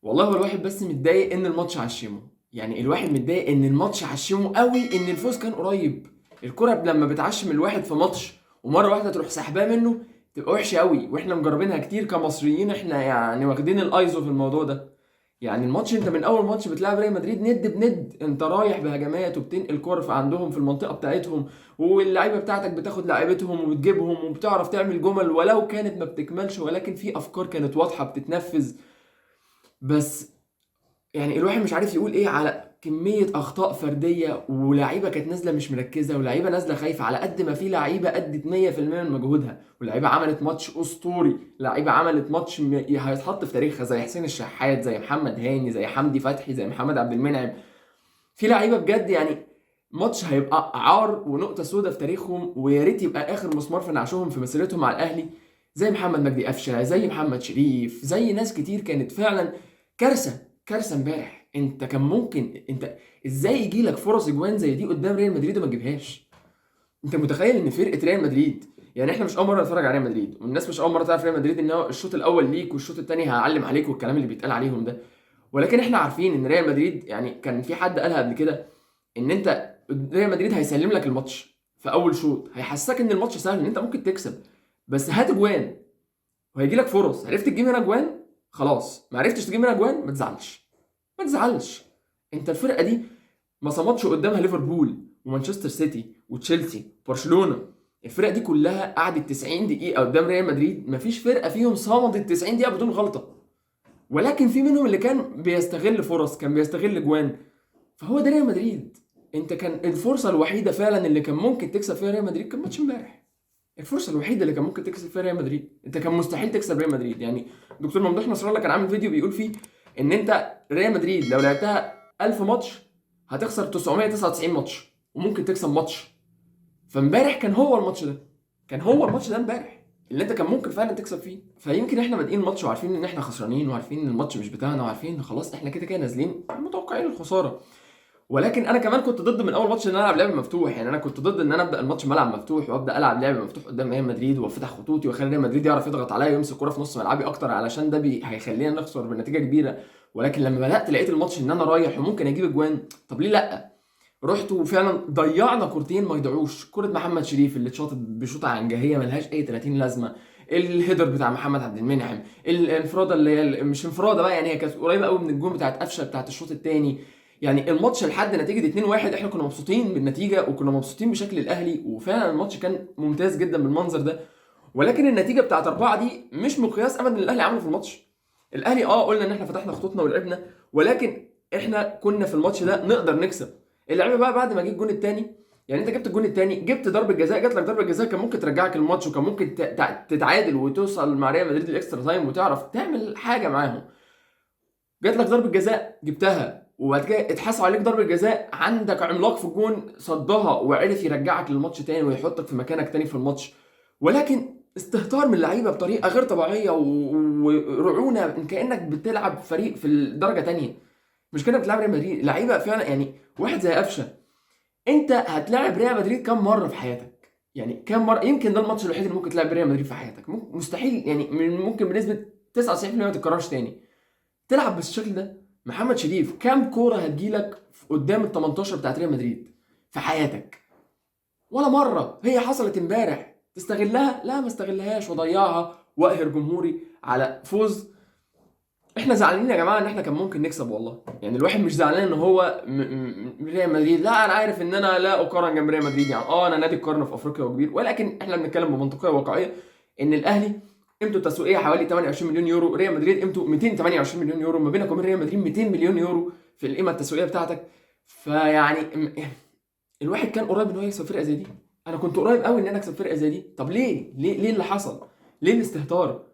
والله هو الواحد بس متضايق ان الماتش عشمه، يعني الواحد متضايق ان الماتش عشمه قوي، ان الفوز كان قريب. الكرة لما بتعشم الواحد في ماتش ومرة واحدة تروح سحباه منه تبقى وحشة قوي، واحنا مجربينها كتير كمصريين، احنا يعني واخدين الايزو في الموضوع ده. يعني الماتش انت من اول ماتش بتلعب ريال مدريد ند بند، انت رايح بهجمات وبتنقل كور في عندهم في المنطقة بتاعتهم، واللعيبة بتاعتك بتاخد لعيبتهم وبتجيبهم وبتعرف تعمل جمل ولو كانت ما بتكملش، ولكن في افكار كانت واضحة بتتنفذ. بس يعني الواحد مش عارف يقول ايه على كمية اخطاء فردية، ولاعيبه كانت نازله مش مركزه، ولاعيبه نازله خايفة. على قد ما في لعيبة ادت 100% من مجهودها، ولاعيبه عملت ماتش اسطوري، لعيبة عملت ماتش هيتحط في تاريخها، زي حسين الشحات، زي محمد هاني، زي حمدي فتحي، زي محمد عبد المنعم. في لعيبة بجد يعني ماتش هيبقى عار ونقطة سودة في تاريخهم، ويا ريت يبقى اخر مسمار في نعشهم في مسيرتهم مع الاهلي، زي محمد مجدي قفشه، زي محمد شريف، زي ناس كتير كانت فعلا كارثة كارثة امبارح. انت كان ممكن انت ازاي يجي لك فرص اجوان زي دي قدام ريال مدريد وما تجيبهاش؟ انت متخيل ان فرقه ريال مدريد، يعني احنا مش اول مرة نتفرج على ريال مدريد، والناس مش اول مرة تعرف ريال مدريد ان هو الشوط الاول ليك والشوط الثاني هعلم عليك والكلام اللي بيتقال عليهم ده، ولكن احنا عارفين ان ريال مدريد، يعني كان في حد قالها قبل كده، ان انت ريال مدريد هيسلم لك الماتش في اول شوط، هيحسسك ان الماتش سهل، ان انت ممكن تكسب، بس هات اجوان وهيجي لك فرص. عرفت تجيب هنا اجوان خلاص، ما عرفتش تجيب هنا اجوان ما تزعلش، ما تزعلش. انت الفرقة دي ما صمتش قدامها ليفربول ومانشستر سيتي وتشيلسي وبرشلونة، الفرق دي كلها قعدت 90 دقيقة قدام ريال مدريد، ما فيش فرقه فيهم صمدت 90 دقيقة بدون غلطه، ولكن في منهم اللي كان بيستغل فرص، كان بيستغل جوان. فهو ده ريال مدريد. انت كان الفرصة الوحيدة فعلا اللي كان ممكن تكسب فيها ريال مدريد كان ماتش امبارح، الفرصة الوحيدة اللي كان ممكن تكسب فيها ريال مدريد. انت كان مستحيل تكسب ريال مدريد. يعني دكتور ممدوح نصر الله كان عامل فيديو بيقول فيه ان انت ريال مدريد لو لعبتها 1000 ماتش هتخسر 999 ماتش وممكن تكسب ماتش. فامبارح كان هو الماتش ده، كان هو الماتش ده امبارح اللي انت كان ممكن فعلا تكسب فيه. فيمكن احنا بادئين الماتش وعارفين ان احنا خسرانين، وعارفين ان الماتش مش بتاعنا، وعارفين ان خلاص احنا كده كده نازلين متوقعين الخسارة. ولكن انا كمان كنت ضد من اول ماتش ان انا العب لعب مفتوح، يعني انا كنت ضد ان انا ابدا الماتش ملعب مفتوح وابدا العب لعب مفتوح قدام ريال مدريد وافتح خطوطي واخلي ريال مدريد يعرف يضغط عليا ويمسك كورة في نص ملعبي اكتر، علشان ده هيخلينا نخسر بنتيجة كبيرة. ولكن لما بدات لقيت الماتش ان انا رايح وممكن اجيب اجوان، طب ليه لا؟ رحت وفعلا ضيعنا كورتين ما يضيعوش، كرة محمد شريف اللي اتشاطت بشوطه عنجهيه ملهاش اي 30 لازمه، ال header بتاع محمد عبد المنعم، الانفراده اللي هي مش انفراده بقى، يعني هي كانت قريبه قوي من الجون بتاعت قفشه بتاعت الشوط الثاني. يعني الماتش لحد نتيجة 2-1 احنا كنا مبسوطين بالنتيجة وكنا مبسوطين بشكل الاهلي، وفعلا الماتش كان ممتاز جدا بالمنظر ده. ولكن النتيجة بتاعت 4 دي مش مقياس ابدا اللي الاهلي عمله في الماتش. الاهلي قلنا ان احنا فتحنا خطوطنا ولعبنا، ولكن احنا كنا في الماتش ده نقدر نكسب. اللعيبة بقى بعد ما جه الجون الثاني، يعني انت جبت الجون الثاني، جبت ضربه جزاء، جات لك ضربه جزاء كان ممكن ترجعك الماتش، وكان ممكن تتعادل وتوصل مع ريال مدريد ال extra time وتعرف تعمل حاجة معاهم. جات لك ضربه جزاء جبتها، وبعد كده اتحسب عليك ضربه جزاء، عندك عملاق في الجون صدها وعرف يرجعك للماتش تاني ويحطك في مكانك تاني في الماتش. ولكن استهتار من اللعيبة بطريقة غير طبيعية ورعونه كانك بتلعب فريق في الدرجة تانية، مش كانك بتلعب ريال مدريد. لعيبة فعلا يعني واحد زي قفشه، انت هتلاعب ريال مدريد كام مرة في حياتك؟ يعني كام مرة؟ يمكن ده الماتش الوحيد اللي ممكن تلعب ريال مدريد في حياتك، مستحيل، يعني ممكن بنسبة 99% ما تتكررش تاني تلعب بالشكل ده. محمد شريف كام كورة هتجيلك قدام ال 18 بتاعت ريال مدريد في حياتك؟ ولا مرة. هي حصلت امبارح، تستغلها؟ لا ما استغلهاش وضيعها واقهر جمهوري على فوز. احنا زعلانين يا جماعة ان احنا كان ممكن نكسب والله، يعني الواحد مش زعلان ان هو ريال مدريد، لا انا عارف ان انا لا اقارن جنب ريال مدريد، يعني انا نادي القرن في افريقيا وكبير، ولكن احنا بنتكلم بمنطقية واقعية ان الاهلي قيمته التسويقية حوالي 28 مليون يورو، ريال مدريد قيمته 228 مليون يورو، ما بينك وبين ريال مدريد 200 مليون يورو في القيمة التسويقية بتاعتك. فيعني الواحد كان قريب ان هو يكسب فرقه زي دي، انا كنت قريب قوي ان انا اكسب فرقه زي دي. طب ليه؟ ليه اللي حصل؟ ليه الاستهتار؟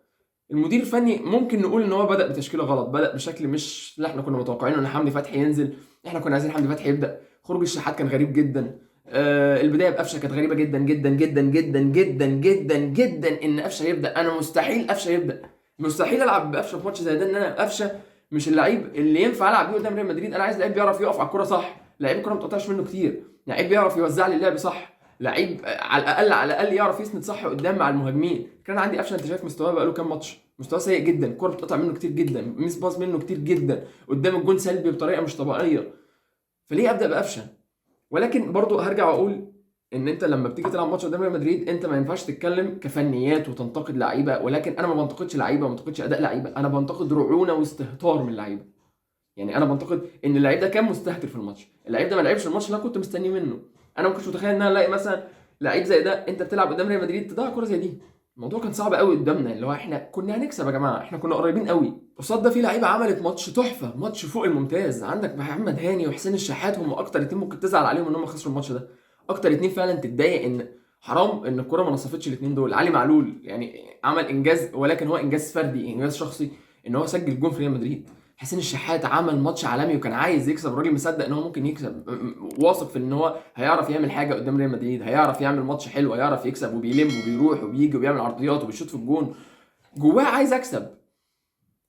المدير الفني ممكن نقول ان هو بدا بتشكيله غلط، بدا بشكل مش اللي احنا كنا متوقعينه ان حمدي فتحي ينزل، احنا كنا عايزين حمدي فتحي يبدا. خروج الشحات كان غريب جدا، البداية بقفشه كانت غريبة جدا جدا جدا جدا جدا جدا جدا ان قفشه يبدا. انا مستحيل قفشه يبدا، مستحيل العب بقفشه في ماتش زي ده، ان انا قفشه مش اللعيب اللي ينفع العب بيه قدام ريال مدريد. انا عايز لعيب بيعرف يقف على الكورة صح، لعيب الكورة ما بتقطعش منه كتير، لعيب بيعرف يوزع لي اللعب صح، لعيب على الاقل، على الاقل يعرف يسند صح قدام مع المهاجمين. كان عندي قفشه، انت شايف مستواه بقاله كام ماتش، مستواه سيء جدا، الكورة بتقطع منه كتير جدا، miss pass منه كتير جدا، قدام الجون سلبي بطريقة مش طبيعية. فليه ابدا بقفشه؟ ولكن برضو هرجع واقول ان انت لما بتيجي تلعب ماتش قدام ريال مدريد انت ما ينفعش تتكلم كفنيات وتنتقد لعيبة، ولكن انا ما بنتقدش لعيبة، ما بنتقدش اداء لعيبة، انا بنتقد رعونة واستهتار من اللعيبة. يعني انا بنتقد ان اللعيب ده كان مستهتر في الماتش، اللعيب ده ما لعبش الماتش اللي انا كنت مستنيه منه. انا ما كنتش متخيل ان انا الاقي مثلا لعيب زي ده انت بتلعب قدام ريال مدريد تضيع كورة زي دي. الموضوع كان صعب قوي قدامنا، اللي هو احنا كنا هنكسب يا جماعة، احنا كنا قريبين قوي. قصاد ده في لعيبة عملت ماتش تحفة، ماتش فوق الممتاز. عندك محمد هاني وحسين الشحات، هم اكتر اتنين ممكن تزعل عليهم ان هم خسروا الماتش ده، اكتر اتنين فعلا تتضايق ان حرام ان الكورة ما نصفتش الاتنين دول. علي معلول يعني عمل انجاز، ولكن هو انجاز فردي، انجاز شخصي ان هو سجل جون في ريال مدريد. حسين الشحات عمل ماتش عالمي وكان عايز يكسب، الراجل مصدق ان هو ممكن يكسب، واثق في ان هو هيعرف يعمل حاجة قدام ريال مدريد، هيعرف يعمل ماتش حلو، هيعرف يكسب، وبيلم وبيروح وبيجي وبيعمل عرضيات وبيشوط في الجون، جواه عايز اكسب.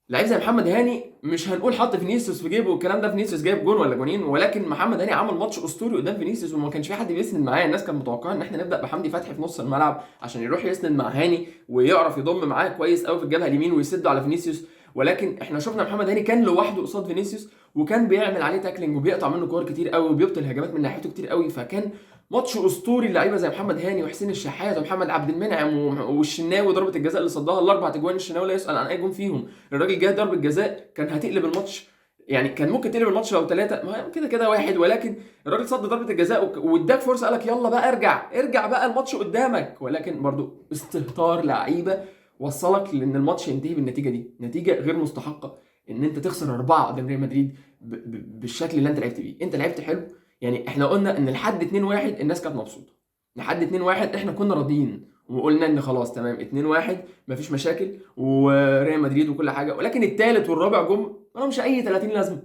لعيب زي محمد هاني مش هنقول حط فينيسيوس في جيبه والكلام ده، فينيسيوس جايب جون ولا جونين، ولكن محمد هاني عمل ماتش اسطوري قدام فينيسيوس وما كانش في حد بيسند معاه. الناس كانت متوقعه ان احنا نبدا بحمدي فتحي في نص الملعب عشان يروح يسند مع هاني ويعرف يضم معاه كويس قوي في الجبهة اليمين ويسده على فينيسيوس، ولكن احنا شفنا محمد هاني كان لوحده قصاد فينيسيوس وكان بيعمل عليه tackling وبيقطع منه كور كتير قوي وبيبطل هجمات من ناحيته كتير قوي. فكان ماتش اسطوري لعيبة زي محمد هاني وحسين الشحات ومحمد عبد المنعم والشناوي، ضربه الجزاء اللي صدها الاربع تجوان، الشناوي لا يسال عن اي جون فيهم. الراجل جه ضربه جزاء كان هتقلب الماتش، يعني كان ممكن تقلب الماتش لو 3، ما كده كده 1، ولكن الراجل صد ضربه الجزاء واداك فرصة، قال لك يلا بقى ارجع، ارجع بقى الماتش قدامك. ولكن برضو استهتار لعيبة وصلك لان الماتش ينتهي بالنتيجة دي، نتيجة غير مستحقه ان انت تخسر 4 قدام ريال مدريد بالشكل اللي انت لعبت بيه. انت لعبت حلو، يعني احنا قلنا ان لحد 2-1 الناس كانت مبسوطة، لحد 2-1 احنا كنا راضيين وقلنا ان خلاص تمام 2-1 مفيش مشاكل وريال مدريد وكل حاجة، ولكن الثالث والرابع جم ما لهمش اي 30 لازمه،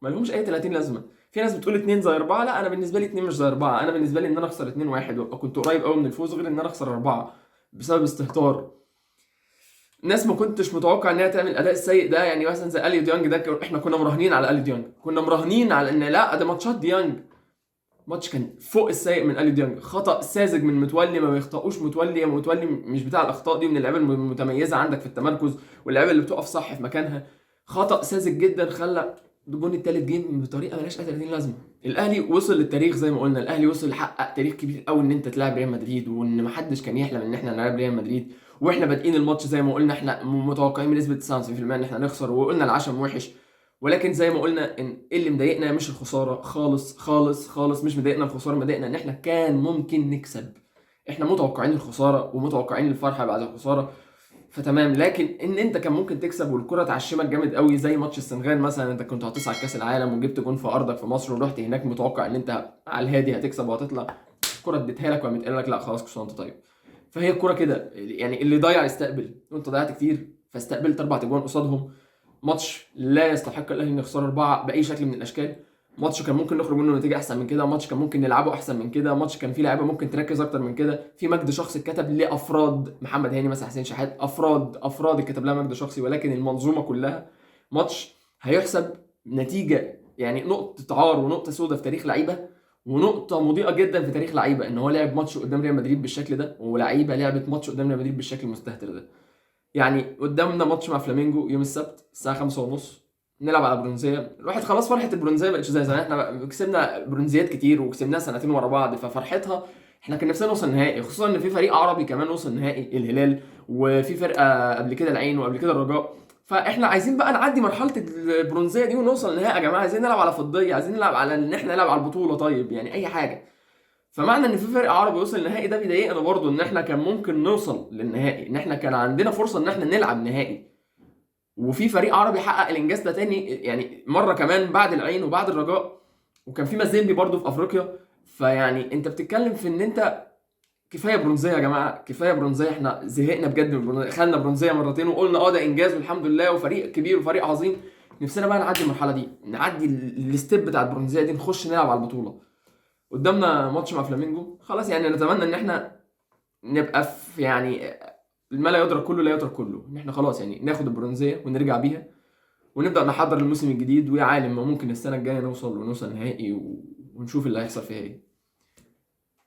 ما لهمش اي 30 لازمه. في ناس بتقول 2 زي 4، لا انا بالنسبة لي 2 مش زي 4، انا بالنسبة لي ان انا اخسر 2-1 وابقى كنت قريب قوي من الفوز غير ان انا اخسر 4 بسبب استهتار ناس ما كنتش متوقع انها تعمل الاداء السيء ده. يعني مثلا زي اليو ديانج ده، احنا كنا مراهنين على اليو ديانج، كنا مراهنين على ان لا ده ماتشات ديانج، ماتش كان فوق السيء من اليو ديانج، خطا ساذج من متولي ما بيخطئوش متولي، متولي مش بتاع الاخطاء دي، من اللعيبة المتميزة عندك في التمركز واللعيبة اللي بتقف صح في مكانها. خطا ساذج جدا خلى الجون الثالث جه بطريقة مالهاش اي 30 لازمه. الاهلي وصل للتاريخ زي ما قلنا، الاهلي وصل حقق تاريخ كبير قوي ان انت تلعب ريال مدريد، وان ما حدش كان يحلم ان احنا نلعب ريال مدريد. واحنا بادئين الماتش زي ما قلنا احنا متوقعين بنسبة 99% ان احنا نخسر، وقلنا العشم وحش، ولكن زي ما قلنا ان اللي مضايقنا مش الخسارة خالص خالص خالص، مش مضايقنا الخسارة، مضايقنا ان احنا كان ممكن نكسب. احنا متوقعين الخسارة ومتوقعين الفرحة بعد الخسارة فتمام، لكن ان انت كان ممكن تكسب والكره تعشمك جامد قوي زي ماتش السنغال مثلا، انت كنت هتصعد كاس العالم وجبت جون في ارضك في مصر ورحت هناك متوقع ان انت على الهادي هتكسب وهتطلع، الكره اديتها لك وقامت قايله لك لا خلاص كل سنة وانت طيب. فهي الكره كده يعني، اللي ضيع يستقبل، وانت ضيعت كتير فاستقبلت 4 اجوان قصادهم. ماتش لا يستحق الاهلي ان يخسر 4 باي شكل من الاشكال، ماتش كان ممكن نخرج منه نتيجة احسن من كده، ماتش كان ممكن نلعبه احسن من كده، ماتش كان فيه لعيبة ممكن تركز اكتر من كده، في مجد شخصي اتكتب لافراد، محمد هاني مثلا، حسين شحات، افراد اتكتب لها مجد شخصي، ولكن المنظومة كلها ماتش هيحسب نتيجة يعني نقطة عار ونقطة سوداء في تاريخ لعيبة، ونقطة مضيئة جدا في تاريخ لعيبة ان هو لعب ماتش قدام ريال مدريد بالشكل ده، ولعيبة لعبت ماتش قدام ريال مدريد بالشكل المستهتر ده. يعني قدامنا ماتش مع فلامينجو يوم السبت الساعة 5:30، نلعب على برونزيه. الواحد خلاص فرحه البرونزيه بقتش زي زمان، احنا كسبنا برونزيات كتير وكسبناها سنتين ورا بعض، ففرحتها احنا كان نفسنا نوصل نهائي، خصوصا ان في فريق عربي كمان وصل نهائي الهلال، وفي فرقه قبل كده العين، وقبل كده الرجاء، فاحنا عايزين بقى نعدي مرحلة البرونزيه دي ونوصل نهائي يا جماعة. عايزين نلعب على فضية، عايزين نلعب على ان احنا نلعب على البطولة، طيب يعني اي حاجة. فمعنى ان في فرق عربي وصل النهائي ده بيضايقنا برضه، ان احنا كان ممكن نوصل للنهائي، ان احنا كان عندنا فرصة ان احنا نلعب نهائي، وفي فريق عربي حقق الانجاز ده تاني يعني مرة كمان بعد العين وبعد الرجاء، وكان في مازيمبي برضه في افريقيا. فيعني انت بتتكلم في ان انت كفاية برونزيه يا جماعة، كفاية برونزيه، احنا زهقنا بجد من البرونزيه، خدنا برونزيه مرتين وقلنا اه ده انجاز والحمد لله وفريق كبير وفريق عظيم. نفسنا بقى نعدي المرحلة دي، نعدي ال step بتاع البرونزيه دي، نخش نلعب على البطولة. قدامنا ماتش مع فلامينجو، خلاص يعني نتمنى ان احنا نبقى في يعني ما لا يدرك كله لا يترك كله، ان احنا خلاص يعني ناخد البرونزيه ونرجع بيها ونبدا نحضر الموسم الجديد، ويا عالم ما ممكن السنة الجاية نوصل ونوصل نهائي ونشوف اللي هيحصل فيها ايه.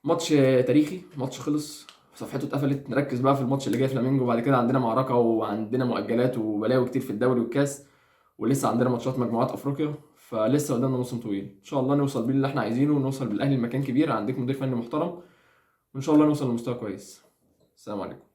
ماتش تاريخي، ماتش خلص، صفحته اتقفلت. نركز بقى في الماتش اللي جاي فلامينجو، وبعد كده عندنا معركة وعندنا مؤجلات وبلاوي كتير في الدوري والكاس، ولسه عندنا ماتشات مجموعات افريقيا، فلسه قدامنا موسم طويل. ان شاء الله نوصل بيه اللي احنا عايزينه، ونوصل بالاهلي لمكان كبير. عندك مدير فني محترم، وان شاء الله نوصل لمستوى كويس. السلام عليكم.